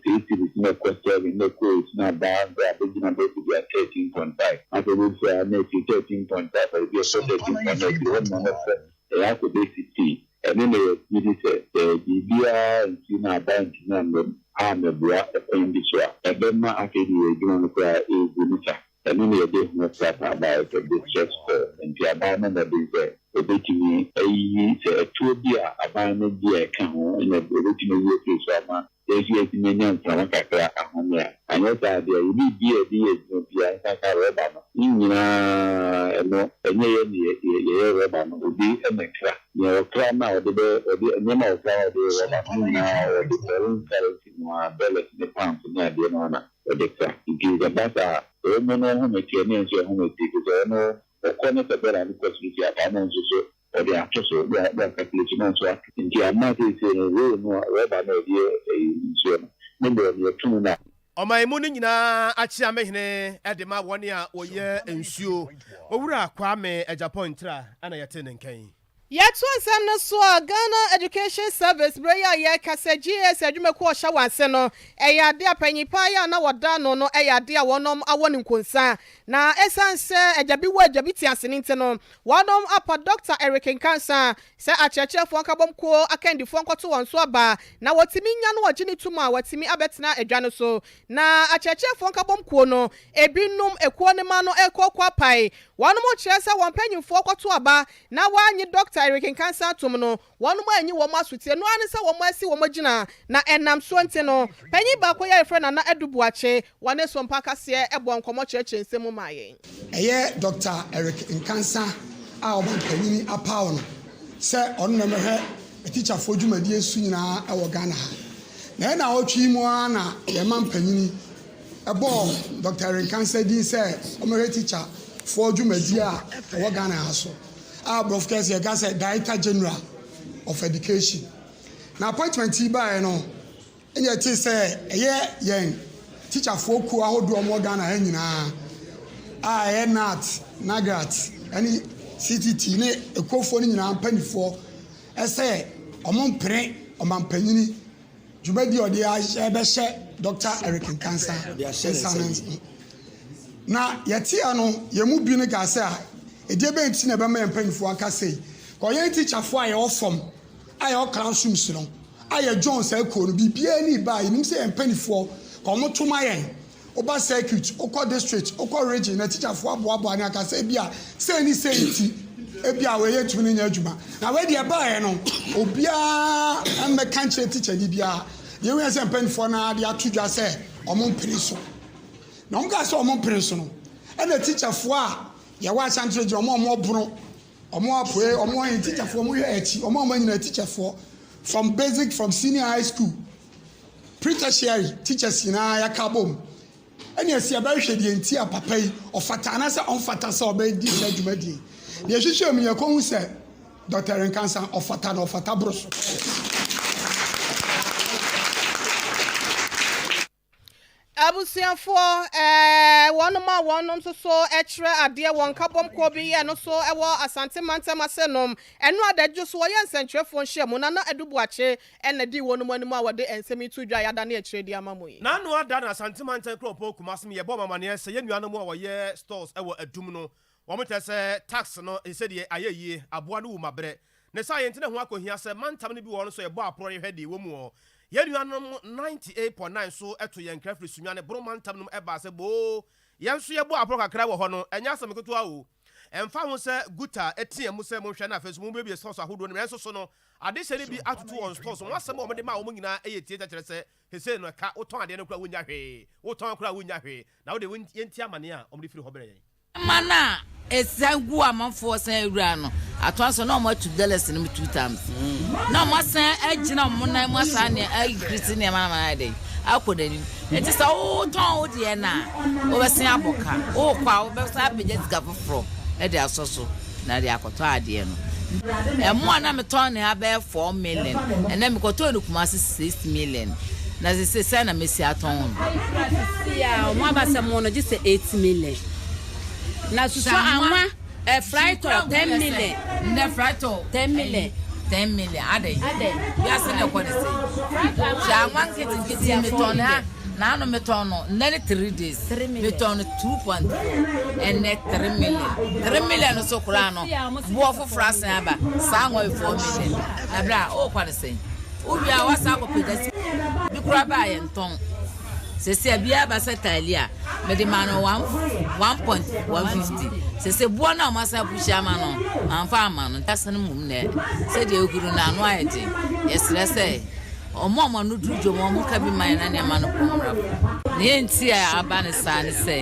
three cedis na ɛkɔ seven na ɛkɔ eight na aba bɛ abɛgyina bɛyɛ sɛ bi a 13.5. Afei wobɛhu sɛ a na ɛfiri 13.5 a ebi ɛkɔ 13 point na ɛfiri hɔ nom na ɛkɔ ɛyɛ akɔ bɛyɛ 16. Ɛno na yɛgye di sɛ sɛ biribiara ansi na aban antumi ammam ammɛboa ɔkwan bi so a, ɛbɛma afei deɛ yɛn adwuma no koraa ɛregu ne sa. Ɛno na yɛde ho krataa baeɛ sɛ distress call. Nti aban no mmɔden sɛ ɔbɛtumi ayiyi sɛ ɛtoɔ bi a aban no gye a ɛka ho na ɔbɛtumi ayi afiri so ama yɛn nso yɛatumi anya mframa kakra ahome a. Anyɛ saa deɛ a, yɛn biribiara a yɛde yɛ adwuma biara nkanka rɔba no, ne nyinaa ɛno ɛnyɛ yɛn na yɛyɛ rɔba no, obi na ɛkra. Nea ɔkra no a ɔde bɛ ɔde nneɛma a ɔkra a ɔde yɛ rɔba no nyinaa ɔde foreign currency no ara, dollars ne pounds ne adeɛ no ara na ɔde kra. Nti sɛ ɛba saa a, wɔn no home teɛ ne yɛn nso yɛn home teɛ efisɛ ɔno ɔkɔ ne sɛ dollar no kɔ soro sei a, saa na nso so ɔde ato so, ɔde ɔde acalculate na nso ato. Nti ama seesei no roll no a rɔba no a yɛde yɛ ɛyi nsuo no ne boɔ no yɛto mu na. Ɔman mu no nyinaa akyea me hene de ma wɔn a wɔyɛ nsuo. Owura Kwame Agyapong Ntra na yɛte ne nka yi. Yɛtoa nsɛm no so a, Ghana Education Service berɛ yi a yɛreka sɛ GAS adwumakuo a ɔhyɛ wɔn ase no, ɛyɛ adeɛ a panyin paa yi a na wɔda ano no yɛ adeɛ a wɔnom awɔ no nkonsa. Na ɛsiane sɛ agya bi wɔ agya bi te ase no nti no, wɔnom apa Dɔkta Eric Nkansah Sɛ akyerɛkyerɛfoɔ nkabom kuo akandifoɔ nkɔto wɔn so aba na wɔtumi nya no wɔgye no tom a wɔatumi abɛtena adwa no so. Na akyerɛkyerɛfoɔ nkabom kuo no ebinom ekuo no ma no rekɔ kɔ apae. Wɔnom kyerɛ sɛ wɔn mpanyinfoɔ kɔto aba na wɔannye Dɔkta Eric Nkansah atom no wɔnom anyi wɔn asotie. Ɛno ara ne sɛ wɔn asi wɔn agyina na ɛnam soɔ nti no panyin baako yi a yɛfrɛ Nana Adu Boakye wɔne Sompa Kaseɛ bɔɔ nkɔmmɔ kyerɛkyerɛ nsɛm mu maa yɛn. Ɛyɛ Dɔkta Eric Nkansah a ɔmanpanyin apaw no sɛ ɔno na ɔmmɛhwɛ atikyafoɔ dwumadie so nyinaa wɔ Ghana ha. Na ɛyɛ naawɔtwe yi mu ara na yɛn manpanyin bɔɔ Dɔkta Eric Nkansah din sɛ ɔmmɛhwɛ tikyafoɔ dwumadie a ɛwɔ Ghana ha so a borɔfo kɛse yɛka sɛ Director General of Education. Na appointment yi baeɛ no, Ɛnna yɛtee sɛ ɛyɛ yɛn tikyafoɔ kuo ahodoɔ a wɔwɔ Ghana ha nyinaa a ɛyɛ NAT, NAGRAT ne CTT ne ekuofoɔ no nyinaa mpanimfoɔ sɛ wɔmpene ɔmampanyini dwumadie a ɔde rebɛhyɛ Dɔkta Eric Nkansah nsa no. Na yɛteɛ no, yɛn mu bi no kaa sɛ, ɛdeɛ bɛn nti na ɛbɛma yɛn mpanimfoɔ aka sei? Kɔ yɛn tikyafoɔ a yɛwɔ fam a yɛwɔ classrooms no a yɛ join saa kuo no biribiara ni ba a yɛnim sɛ yɛn mpanifoɔ ka wɔn to ma yɛn woba circuit wokɔ district wokɔ region na tikyafoɔ aboaboa ne aka sɛ ebi a sei ne sei nti ebi a wɔyɛ ntumi no nyɛ adwuma na wei deɛ ɛbaeɛ no obiara mmɛka nkyerɛ tikyani biara deɛ woyɛ sɛ mpanifoɔ no ara de ato dwa sɛ wɔn mpene so na wɔn kaa sɛ wɔn mpene so no ɛna tikyafoɔ a yɛwɔ Ashanti region wɔn a wɔn ɔbono Ɔmo apoe, ɔmo ayɛ teacherfoɔ, ɔmo hwɛ akyi, ɔmo a ɔmo anyina teacherfoɔ from basic, from senior high school, pre-tertiary teachers nyinaa yɛaka abom. Ɛna ɛsi ɛbɛhwehwɛ deɛ nti a papa yi ɔfata anaasɛ ɔmfata sɛ ɔbɛdi saa dwumadie yi. Deɛ ɛhwehwɛ mu yɛkɔhu sɛ Dr. Nkansah ɔfata na ɔfata boro so. Abusuafoɔ, ɛɛ, wɔnom a wɔnom nso so kyerɛ adeɛ wɔ nkabom kuo bi yɛ no so wɔ Asante mantam ase nom, ɛno adadwo so wɔyɛ nsɛnkyerɛfoɔ nhyiamu, Nana Adu Boakye na dii wɔnom anim a wɔde nsɛm yi too dwa a yɛadane akyire de ama mo yi. N'ano ada na Asante mantam kuropɔn Kumasi mu yɛbɔɔ wɔn amaneɛ sɛ yɛn nuanom a wɔyɛ stores wɔ Adum no wɔn kyerɛ sɛ tax no sɛdeɛ ayɛ yie aboa no wu ma berɛ Ne saa yɛ nti na ɛho akɔhia sɛ mantam no bi wɔ hɔ no nso yɛbɔ aporɔ yɛhwɛ deɛ ɛwɔ mu hɔ. Yɛn nuanom 98.9 nso to yɛn nkra firi Sunyani Bono mantam no mu baa sɛ boo yɛn nso yɛbɔ aporɔ kakra wɔ hɔ no ɛnyɛ asɛm ketewa o. Ɛmfa ho sɛ Guta teɛ mu sɛ monhwɛ na afei nso mombuebue stores ahodoɔ no mu nanso so no adehyɛ no bi atutu wɔn stores. Wɔn asɛm a wɔde maa wɔn nyinaa yɛ tiatia kyerɛ sɛ sesei no ɛka wotɔn adeɛ no koraa wonnya hwee, wotɔn koraa wonnya hwee na wode yɛntie amaneɛ a wɔde firi hɔ brɛ yɛn. Nneɛma no a ɛsan gu amanfoɔ san awura no atoa so na wɔn atu dollars no mu two times na wɔn asan agyina wɔn nan mu asan ne increase nneɛma no ama no ayɛ dɛ akɔ n'anim nti sɛ wotɔn wo deɛ no a wobɛsan abɔ ka wokɔ a wobɛsan apagya sika foforɔ de asɔ so na de akɔtɔ adeɛ no. Ɛmo a na metɔn ne ha bɛyɛ 4 million, ɛnɛ mekɔtɔɔ no Kumasi 6 million. Na sese sɛn na mesi atɔn no? Sisi a ɔmo aba sɛ mo no gye sɛ 8 million. Na susu anwa ɛ frytol 10 million. Nnɛ frytol 10 million. 10 million adɛn? Wiase na ɛkɔ ne sɛ. Hwɛ anwa nketenkete metɔn ne ha. Naano metɔn no nnɛ ne 3 days. Metɔn no 2.4 ɛnnɛ 3 million. 3 million so koraa no boɔ foforɔ asan aba saa anwa yi 4 million. Na berɛ a ɔrekɔ ne sɛn? Wowie a wasan akɔpagya sika bi koraa baa yɛn tɔn. Sese a biara ba sɛ talia mede ma no one 1.150. Sese boɔ no a wɔn asan apuhyia ama no mamfa ama no. Ase no mmom nɛ sɛdeɛ ehuru no ano ayɛ den. Yɛsrɛ sɛ ɔmo a ɔmo ano duru dwom ɔmo ka bi ma yɛn na nneɛma no kɔ mmra fam. Nea nti a aba ne saa ne sɛ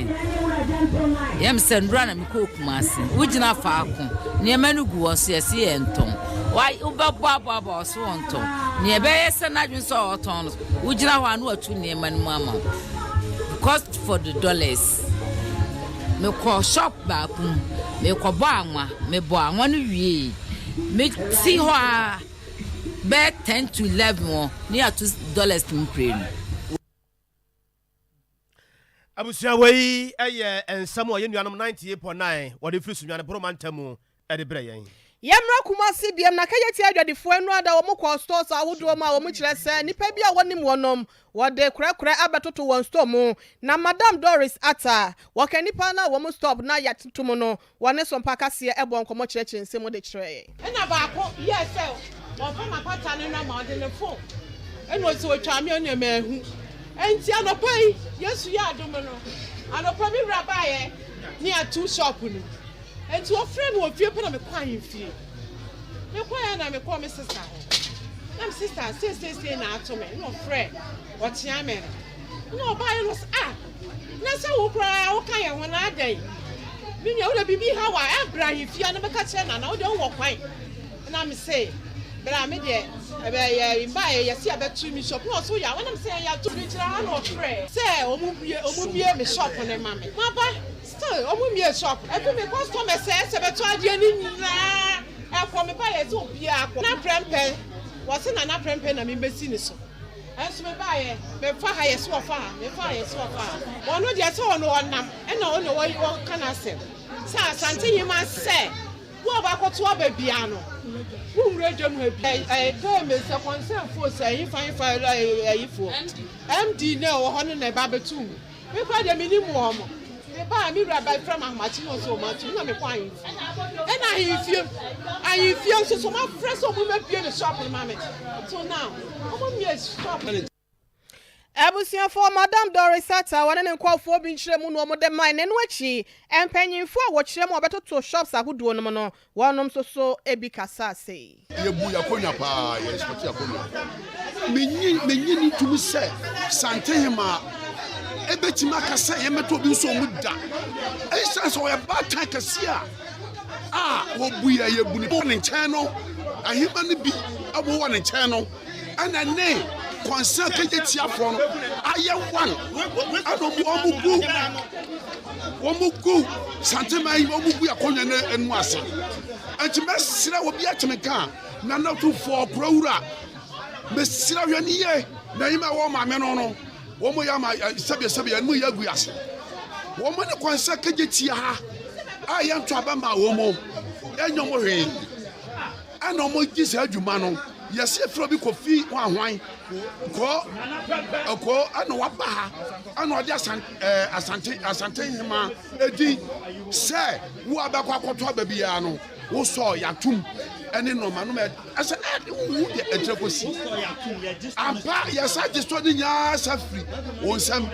yɛm sɛ nnora na mekɔɔ Kumasi. Wogyina faako nneɛma no gu wɔn so yɛse yɛntɔn. Wobɛbɔ aboaboa wo so ɔntɔn. Nea ɛbɛyɛ sɛ n'adwene sɛ ɔtɔn no, wogyina hɔ a na watu nneɛma no mu ama wo. Because for the dollars. Mekɔ shop baako mu, mekɔbɔ anwa, mebɔ anwa no wiee. Meti hɔ a bɛyɛ 10 to 11 hɔ ne yɛato dollars mu mprenu. Abusua wei yɛ nsɛm a yɛn nuanom 98.9 wɔde firi Sunyani Boro mantam mu de brɛ yɛn. Yɛmmra Kumasi biom na Kɛyɛti adwadifoɔ nnora da wɔn kɔɔ stores ahodoɔ mu a wɔn kyerɛ sɛ nnipa bi a wɔnim wɔnom wɔde korɛkorɛ abɛtoto wɔn store mu na Madam Doris Atta wɔka nnipa no a wɔn stop na yɛatoto mu no Wɔne Sompa Kaseɛ bɔɔ nkɔmmɔ kyerɛkyerɛ nsɛm mu de kyerɛɛ yɛn. Ɛna baako yɛɛ sɛ ɔmfa m'apata no mmra ma ɔde ne fon ɛna ɔsɛ ɔtwaa me ɔne manhu. Ɛnti anɔpa yi Yesu yɛ adom no anɔpa me wura baeɛ ne ato shop no mu ɛnti ɔfrɛ me wɔ fie pɛ na mekɔ ahemfie. Mekɔeɛ na mekɔɔ me sister hɔ na me sister seeseesei na ato me na ɔfrɛ ɔkyea me no na ɔbaeɛ no ɔsɛ ah Na sɛ wo koraa woka yɛn ho na adɛn? Me nua, wo deɛ biribi ha wo a, bra ahemfie ha na bɛka kyerɛ Nana, wo deɛ wowɔ kwan. Na me se, bra, me deɛ, ɛbɛ, yɛ, mbaeɛ, yɛse yɛbɛto me shop. Na ɔse woyɛ a, na me se yɛn yɛato. Megyina ha na ɔfrɛ sɛ ɔmo bue, ɔmo mmue me shop no ma me. Maba, still ɔmo mmiee shop. Ɛfiri me customers a ɛsɛ bɛtɔ adeɛ no nyinaa ɛkɔ, me baeɛ sɛ obiara kɔ. Nana Prɛmpɛ, wɔse Nana Prɛmpɛ na mebɛsi ne so. Nso me baeɛ, me fa ha yɛse wɔfa ha, me fa ha yɛse wɔfa ha. Ɔno deɛ sɛ ɔno ɔnam ɛna ɔno ɔka n'asɛm sɛ Asante Heman sɛ wo a wakɔto aba biara no wo nwura dwam ha bi. Ɛɛ pɛɛ sɛ concern foɔ sɛ ɛhefa hefa ɛyifoɔ MD na ɛwɔ hɔ no na ɛba abɛto mu. Me koraa deɛ mennim wɔn. Me ba a me wura ba frɛ me ahomakye na ɔsɛ wɔn atum na mekɔ ahemfie. Ɛna ahemfie ahemfie nso so mafrɛ sɛ wɔn mmɛbue me shop no ma me. Till now wɔn mmue shop no. Abusuafoɔ Madam Doris Atta wɔne ne nkurɔfoɔ bi nkyerɛmu na wɔde mae na ɛno akyi mpanyinfoɔ a wɔkyerɛ mu a wɔbɛtoto shops ahodoɔ no mu no Wɔnom nso so bi kasaa sei. Yɛbu y'akonnwa paa, yɛ respect y'akonnwa. Menye menye no ntom sɛ Santehemaa ɛbɛtumi aka sɛ yɛmmɛtɔ obi nso ɔmu da. Ɛsiane sɛ ɔyɛ baatan kɛseɛ a a wɔbu yɛ yɛbu ne ne nkyɛn no, ahema no bi wowɔ ne nkyɛn no, ɛna ne kɔnsa kɛgye tiafoɔ no ayɛ one ɛna ɔmo gu Wɔn gu Santeman yi wɔn gu akonnwa no anim ase. Nti mɛsrɛ obi atumi ka Nana Otumfoɔ Kurawura mesrɛ hwɛ ne yie na yi ma ɛwɔ maame no no wɔn yɛ ama sɛbi sɛbi yɛn mu yɛ agu ase. Wɔn ne kwan sɛ kegye tia ha a yɛnto aba ma wɔn yɛnyɛ wɔn hwee. Ɛna ɔmo gye saa dwuma no yɛsi efrɛ obi kofi hwanhwan kɔ ɛkɔ ɛna waba ha ɛna ɔde asan ɛɛ asante asante nhema edi sɛ wo abɛkɔ akɔtɔ aba biara no wosɔ yatum ɛne nɔɔma nɔɔma ɛsɛ ɛde wo deɛ ɛkyerɛ kɔsi ampa yɛsa gye sɔ ne nyinaa sa firi wɔn nsam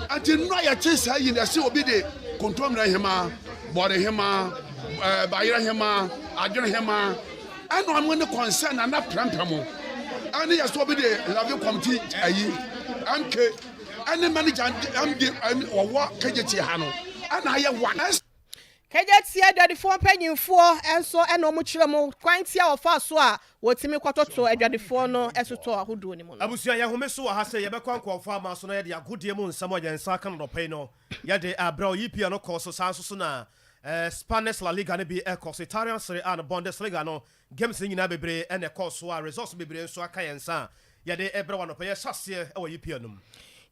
ɛnti nnora yɛte saa yi na ɛsɛ obi de kontomire hema bɔre hema ɛɛ bayerɛ hemaa, adwene hemaa, ɛna ɔmo ne kɔnsɛn nana prɛmpɛ mo ɛne yɛ sɛ obi de love committee ayi MK ɛne manager MD wɔwɔ KJT ha no ɛna ayɛ one. KJT adwadifoɔ mpanyinfoɔ nso ɛna wɔn kyerɛ mu kwan tia wɔfaa so a wɔtumi kɔtoto adwadifoɔ no sotɔɔ ahodoɔ no mu no. Abusua, yɛhome so wɔ ha sɛ yɛbɛkɔ nkurɔfoɔ ama so na yɛde agodie mu nsɛm a yɛn nsa aka no anɔpa yi no yɛde abrɛ wo. EPL no kɔɔ so saa nso so na Spanish La Liga no bi kɔ so, Italian Serie A no, Bundesliga no, games no nyinaa bebree na ɛkɔɔ so a results bebree nso aka yɛn nsa a yɛde rebrɛ wo anɔpa yi. Yɛhyɛ aseɛ wɔ EPL no mu.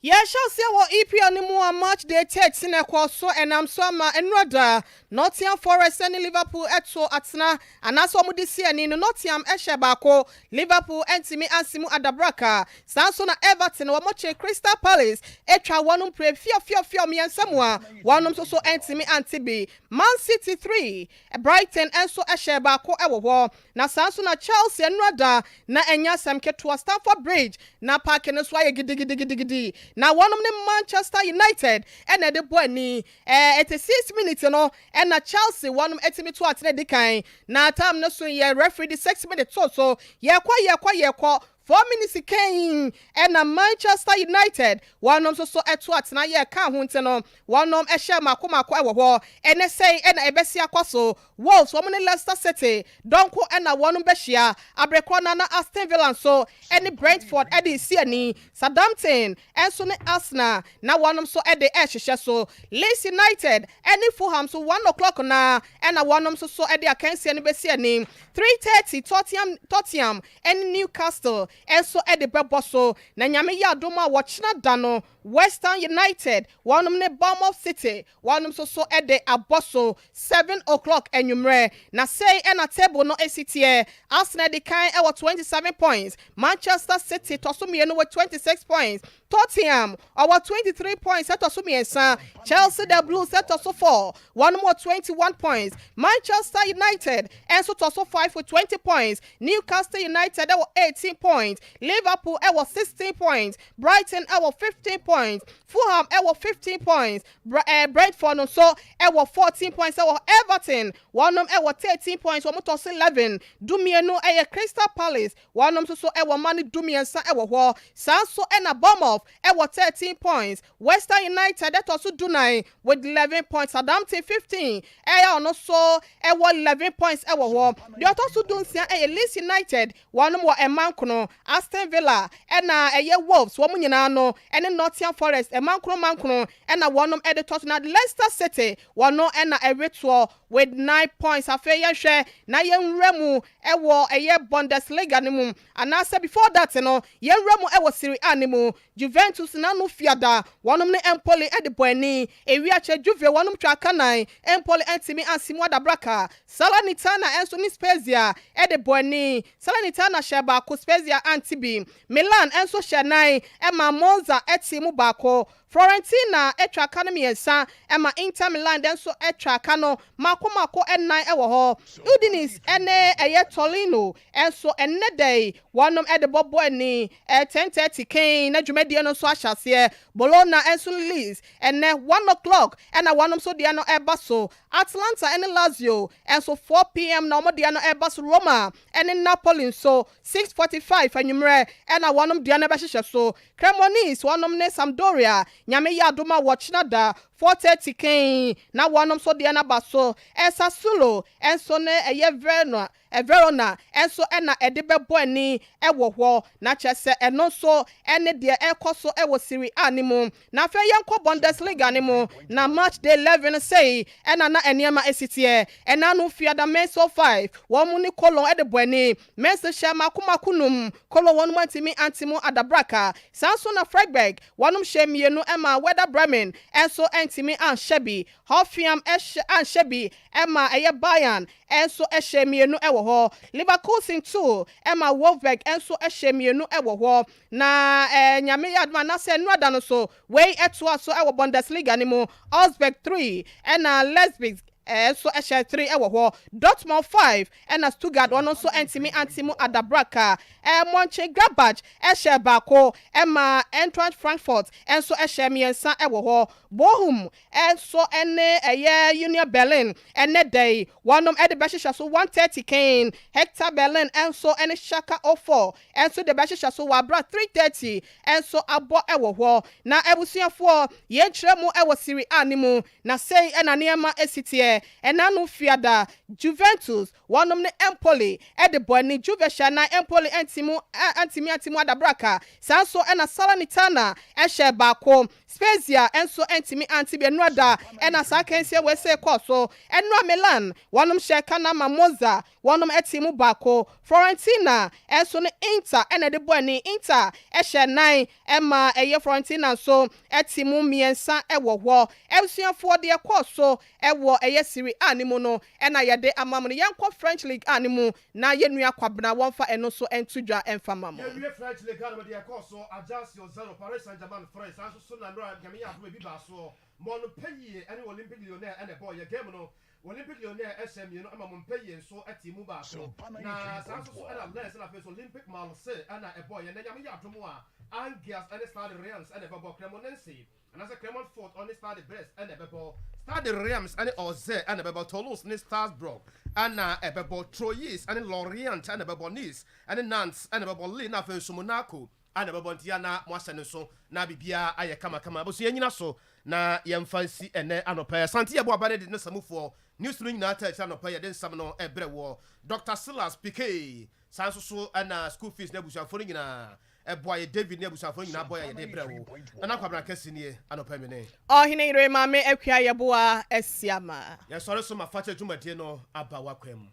Yɛhyɛ aseɛ wɔ EPL no mu a match day 13 na ɛkɔɔ so, ɛnam so ama nnora da Nottingham Forest ne Liverpool to atena anaasɛ wɔde si ani no, Nottingham hyɛ baako, Liverpool antumi ansi mu adabraka. Saa nso na Everton wɔkyee Crystal Palace twaa wɔn mpire fiɔfiɔfiɔ mmiɛnsa mu a wɔnom nso so antumi ante bi. Man City 3, Brighton nso hyɛɛ baako wɔ hɔ. Na saa nso na Chelsea nnora da na ɛnyɛ asɛm ketewa Stamford Bridge na paake no so ayɛ gidigidigidigidi na wɔnom ne Manchester United na ɛde bɔ ani. 86 minutes no na Chelsea wɔnom atumi to atena adi kan na time no so yɛ referee de 6 minutes too so yɛkɔ yɛkɔ yɛkɔ. 4 minutes kɛn ɛna Manchester United wɔnom nso so ɛto atena yɛ ka ho nti no wɔnom ɛhyɛ mako mako ɛwɔ hɔ. Ɛnɛ sɛi ɛna ɛbɛsi akɔ so. Wolves wɔn ne Leicester City dɔnko ɛna wɔnom bɛhyia abrekorɔ na Aston Villa nso ɛne Brentford ɛde si ani. Southampton ɛnso ne Arsenal na wɔnom nso ɛde ɛhyehyɛ so. Leeds United ɛne Fulham so 1 o'clock na ɛna wɔnom nso so ɛde akansie no bɛsi ani. 3:30 Tottenham ɛne Newcastle ɛnso ɛde bɛbɔ so. Na Nyame yɛ adom a, wɔkyena da no, West Ham United wɔnom ne Bournemouth City wɔnom nso so ɛde abɔ so 7 o'clock anwummerɛ. Na sei ɛna table no esi teɛ. Arsenal di kan ɛwɔ 27 points, Manchester City tɔ so mmienu wɔ 26 points, Tottenham ɔwɔ 23 points ɛtɔ so mmiɛnsa, Chelsea the Blues ɛtɔ so 4, wɔnom wɔ 21 points, Manchester United ɛnso tɔ so 5 with 20 points, Newcastle United ɛwɔ 18 points, Liverpool ɛwɔ 16 points, Brighton ɛwɔ 15 points, Fulham ɛwɔ 15 points, Brentford nso ɛwɔ 14 points ɛwɔ Everton wɔnom ɛwɔ 13 points, wɔn tɔ so 11. 12 ɛyɛ Crystal Palace, wɔnom nso so ɛwɔ ma no 13 ɛwɔ hɔ. Saa nso ɛna Bournemouth ɛwɔ 13 points, West Ham United ɛtɔ so 14 with 11 points, Southampton 15 ɛyɛ ɔno so ɛwɔ 11 points ɛwɔ hɔ. Deɛ ɔtɔ so 16 ɛyɛ Leeds United, wɔnom wɔ ɛma nkono. Aston Villa ɛna ɛyɛ Wolves wɔn nyinaa no ɛne Nottingham Forest ɛma nkono mankono ɛna wɔnom ɛde tɔ so. Na Leicester City wɔn ɛna ɛretoɔ with 9 points. Afei yɛhwɛ na yɛnwura mu ɛwɔ ɛyɛ Bundesliga no mu, anaasɛ before that no, yɛnwura mu ɛwɔ Serie A no mu. Juventus nanu fiada wɔnom ne Empoli ɛde bɔ ani. Ewiakyɛ Juve wɔnom twa aka nan, Empoli ɛntumi ansi mu adabraka. Salernitana ɛnso ne Spezia ɛde bɔ ani. Salernitana hyɛ baako, Spezia ante bi. Milan ɛnso hyɛ nan ɛma Monza ɛte mu baako. Fiorentina atwa aka no mmiɛnsa ɛma Inter Milan de nso atwa aka no mako mako ɛnan ɛwɔ hɔ. Udinese ɛne ɛyɛ Torino ɛnso ɛnnɛ da yi wɔnom ɛde bɔbɔ ani 10:30 kɛn na dwumadie no nso ahyɛ aseɛ. Bologna ɛnso Leeds ɛnɛ 1 o'clock ɛna wɔnom nso deɛ no ɛba so. Atalanta ɛne Lazio ɛnso 4 p.m. na wɔn deɛ no ɛba so. Roma ɛne Napoli nso 6:45 anwummerɛ ɛna wɔnom deɛ no bɛhyehyɛ so. Cremonese wɔnom ne Sampdoria, Nyame yɛ adom a, wɔkyena da 4:30 kɛn na wɔnom nso deɛ no aba so. Sassuolo ɛnso ne ɛyɛ Verona ɛnso ɛna ɛde bɛbɔ ani ɛwɔ hɔ. Na kyerɛ sɛ ɛno nso ɛne deɛ ɛkɔ so ɛwɔ Serie A ne mu. Na afei yɛnkɔ Bundesliga ne mu. Na match day 11 sei ɛna na nneɛma esi teɛ. Ɛna no fiada Mainz 05 wɔn mu ne Cologne ɛde bɔ ani. Mainz hyɛ mako mako num, Cologne wɔn mu antumi ante mu adabraka. Saa nso na Freiburg wɔnom hyɛ mmienu ɛma Werder Bremen ɛnso ɛntumi anhyɛ bi. Hoffenheim ɛhyɛ anhyɛ bi ɛma ɛyɛ Bayern ɛnso ɛhyɛ mmienu ɛwɔ hɔ. Leverkusen 2 ɛma Wolfsburg ɛnso ɛhyɛ mmienu ɛwɔ hɔ. Na Nyame yɛ adom anaasɛ nnura no so wei ɛtoa so ɛwɔ Bundesliga ne mu. Augsburg 3 ɛna Leipzig ɛnso ɛhyɛ 3 ɛwɔ hɔ. Dortmund 5 ɛna Stuttgart ɔno nso ɛntumi ante mu adabraka. Mönchengladbach ɛhyɛ baako ɛma Eintracht Frankfurt ɛnso ɛhyɛ mmiɛnsa ɛwɔ hɔ. Bochum ɛnso ɛne ɛyɛ Union Berlin ɛnɛ da yi wɔnom ɛde bɛhyehyɛ so 1:30 kɛn. Hertha Berlin ɛnso ɛne Schalke 04 ɛnso de bɛhyehyɛ so wɔ abira 3:30 ɛnso abɔ ɛwɔ hɔ. Na abusuafoɔ, yɛnkyerɛ mu ɛwɔ Serie A ne mu. Na sei ɛna nneɛma esi teɛ. Ɛna no fiada Juventus wɔnom ne Empoli ɛde bɔ ani. Juve hyɛ nan, Empoli ɛntimu ɛntimi antimu adabraka. Saa nso ɛna Salernitana ɛhyɛ baako, Spezia ɛnso ɛntimi ante bi. Ɛnura da ɛna saa kɛnseɛ wɔ ɛsɛ kɔɔ so. Ɛnura Milan wɔnom hyɛ kanama, Monza wɔnom ɛte mu baako. Fiorentina ɛnso ne Inter ɛna ɛde bɔ ani. Inter ɛhyɛ nan ɛma ɛyɛ Fiorentina nso ɛte mu mmiɛnsa ɛwɔ hɔ. Ɛbusuafoɔ, deɛ kɔɔ so ɛwɔ ɛyɛ Serie A ne mu no ɛna yɛde ama mu no. Yɛnkɔ French League A ne mu na yɛnua Kwabena wɔmfa ɛno nso ɛnto dwa ɛmfa ma mo. Yɛwie French League no, deɛ ɛkɔɔ so: Ajaccio 0, Paris Saint-Germain 3. Saa nso so na nnora Nyame yɛ adom a ebi baa soɔ. Montpellier ne Olympique Lyonnais na ɛbɔɔyɛ. Game no, Olympique Lyonnais hyɛɛ mmienu ma Montpellier nso tee mu baako. Na saa nso so na Lens na afei nso Olympique Marseille na ɛbɔɔyɛ. Nnɛ Nyame yɛ adom a, Angers ne Stade Reims na ɛbɛbɔ. Cremonense anaasɛ Clermont Foot ne Stade Brest na ɛbɛbɔ. Stade Reims ne Auxerre na ɛbɛbɔ. Toulouse ne Strasbourg na ɛbɛbɔ. Troyes ne Lorient na ɛbɛbɔ. Nice ne Nantes na ɛbɛbɔ. Lille na afei nso Monaco na ɛbɛbɔ. Nti yɛ a na moahyɛ no nso na biribiara ayɛ kamakama. Abusua yɛnnyina so na yɛmfa nsi ɛnnɛ anɔpa yi. Asante Yɛbɔ Aba ne de ne samufoɔ News no nyinaa taa akyiri anɔpa yi yɛde nsɛm no brɛ woɔ. Doctor Silas Pikey saa nso so na school fees ne abusuafoɔ no nyinaa ɛboa yɛ. David ne abusuafoɔ no nyinaa boa yɛ a yɛde brɛ wo. Nana Kwabena Kɛse nie anɔpa yi me ne. Ɔhene yere Maame Akua Yeboah Asiamah. Yɛsɔre so ma fakyɛ dwumadie no aba w'akwan mu.